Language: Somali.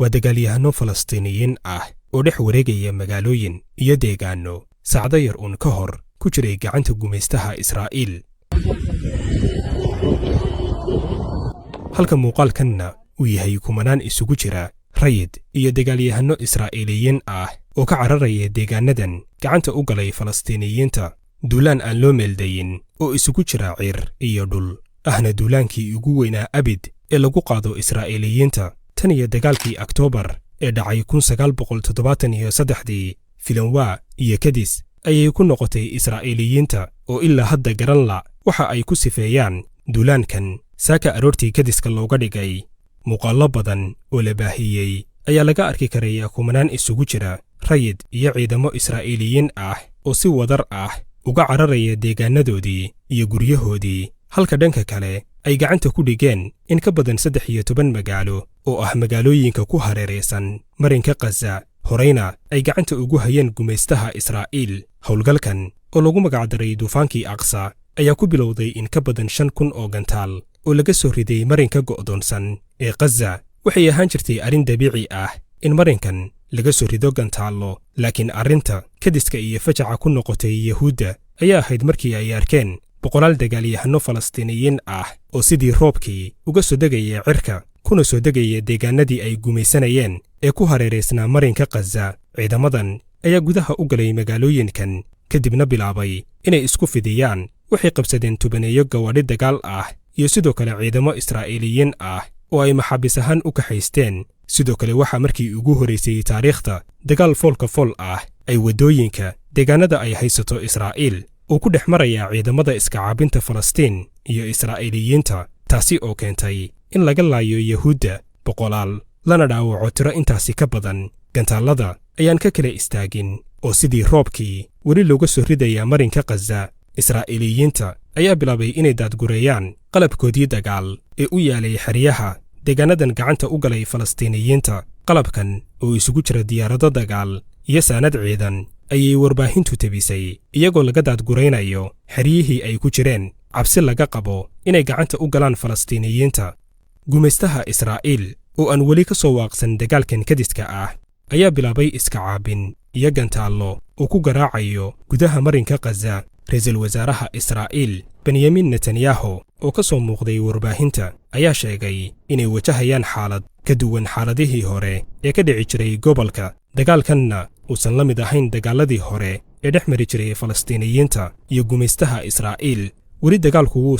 Waa dagaalyahanno Falastiiniyiin ah oo dhex wareegaya magaalooyin iyo deegaanno saacdo yar uun ka hor ku jiray gacanta gumaystaha Israa'iil. Halka muuqaalkanna uu yahay kumanaan isugu jira rayid iyo dagaalyahanno Israa'iiliyiin ah oo ka cararaya deegaanadan gacanta u galay Falastiiniyiinta. Duulaan aan loo meeldayin oo isugu jira cir iyo dhul ahna duulaankii ugu weynaa abid ee lagu qaado Israa'iiliyiinta tan iyo dagaalkii Oktoobar ee dhacay 1973dii, filanwaa iyo kadis ayay ku noqotay Israa'iiliyiinta oo ilaa hadda garan la waxa ay ku sifeeyaan duulaankan saaka aroortii kadiska looga dhigay. Muuqaallo badan oo la baahiyey ayaa laga arki karaya kumanaan isugu jira rayid iyo ciidamo Israa'iiliyiin ah oo si wadar ah uga cararaya deegaanadoodii iyo guryahoodii, halka dhanka kale ay gacanta ku dhigeen in ka badan 13 magaalo oo ah magaalooyinka ku hareeraysan marinka Khaza, horeyna ay gacanta ugu hayeen gumaystaha Israa'iil. Howlgalkan oo lagu magacdaray Duufaankii Aqsa ayaa ku bilowday in ka badan 5000 oo gantaal oo laga soo riday marinka go'doonsan ee Khaza. Waxay ahaan jirtay arrin dabiici ah in marinkan laga soo rido gantaallo, laakiin arrinta kadiska iyo fajaca ku noqotay Yahuudda ayaa ahayd markii ay arkeen boqolaal dagaalyahanno Falastiiniyiin ah oo sidii roobkii uga soo degaya cirka kuna soo degaya deegaanadii ay gumaysanayeen ee ku hareeraysnaa marinka Khaza. Ciidamadan ayaa gudaha u galay magaalooyinkan, kadibna bilaabay inay isku fidiyaan. Waxay qabsadeen tubaneeyo gawaadhi dagaal ah iyo sidoo kale ciidamo Israa'iiliyiin ah oo ay maxaabiis ahaan u kaxaysteen. Sidoo kale waxaa markii ugu horraysay taariikhda dagaal foolka fool ah ay waddooyinka deegaanada ay haysato Israa'iil uu ku dhex marayaa ciidamada iska caabinta Falastiin iyo Israa'iiliyiinta, taasi oo keentay in laga laayo Yahuudda boqolaal lana dhaawaco tiro intaasi ka badan. Gantaallada ayaan ka kala istaagin oo sidii roobkii weli looga soo ridayaa marinka Khaza. Israa'iiliyiinta ayaa bilaabay inay daadgureeyaan qalabkoodii dagaal ee u yaalay xeryaha deegaanadan gacanta u galay Falastiiniyiinta. Qalabkan oo isugu jira diyaarado dagaal iyo saanad ciidan ayay warbaahintu tebisay iyagoo laga daadguraynayo xeryihii ay ku jireen, cabsi laga qabo inay gacanta u galaan Falastiiniyiinta. Gumaystaha Israa'iil oo aan weli ka soo waaqsan dagaalkan kadiska ah ayaa bilaabay iska caabin iyo gantaallo uu ku garaacayo gudaha marinka Khaza. Ra'iisul wasaaraha Israa'iil Benyamin Netanyahu oo ka soo muuqday warbaahinta ayaa sheegay inay wajahayaan xaalad ka duwan xaaladihii hore ee ka dhici jiray gobolka, dagaalkanna uusan la mid ahayn dagaaladii hore ee dhex mari jiray Falastiiniyiinta iyo gumaystaha Israa'iil. Weli dagaalku wuu